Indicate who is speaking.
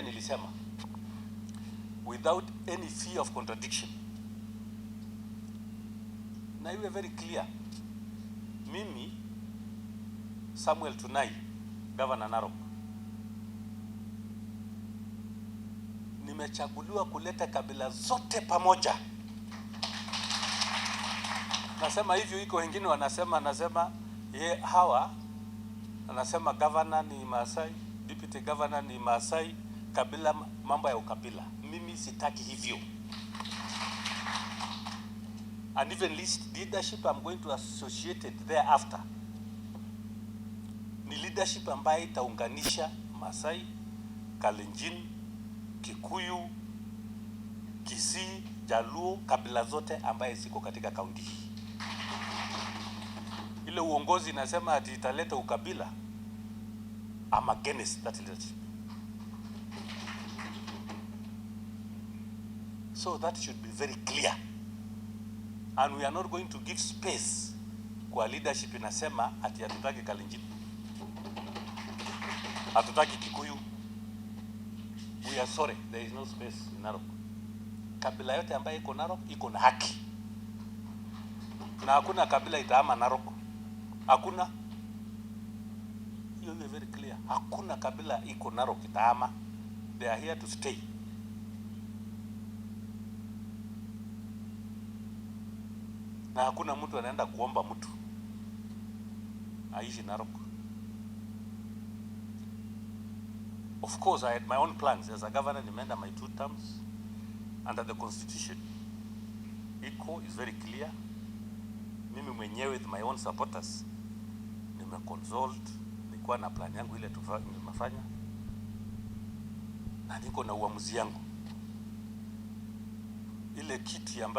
Speaker 1: Nilisema without any fear of contradiction, na iwe very clear, mimi Samuel Tunai, Governor Narok, nimechaguliwa kuleta kabila zote pamoja. Nasema hivyo, iko wengine wanasema, nasema ye hawa anasema governor ni Maasai, deputy governor ni Maasai, kabila, mambo ya ukabila. Mimi sitaki hivyo. And even list leadership I'm going to associate it thereafter ni leadership ambayo itaunganisha Maasai, Kalenjin, Kikuyu, Kisii, Jaluo, kabila zote ambaye ziko katika kaunti hii. Ile uongozi inasema ati italeta ukabila, I'm against that leadership. So that should be very clear. And we are not going to give space kwa leadership inasema ati hatutaki Kalenjin, hatutaki Kikuyu. We are sorry, there is no space in Narok. Kabila yote ambayo iko Narok iko na haki, na hakuna kabila itahama Narok. Hakuna hiyo, iwe very clear. Hakuna kabila iko Narok itahama. They are here to stay. Na hakuna mtu anaenda kuomba mtu aishi Narok. Of course, I had my own plans as a governor. Nimeenda my two terms under the constitution. Iko is very clear. Mimi mwenyewe with my own supporters nimeconsult, nilikuwa na plan yangu ile nimefanya, na niko na uamuzi yangu ile kiti ambayo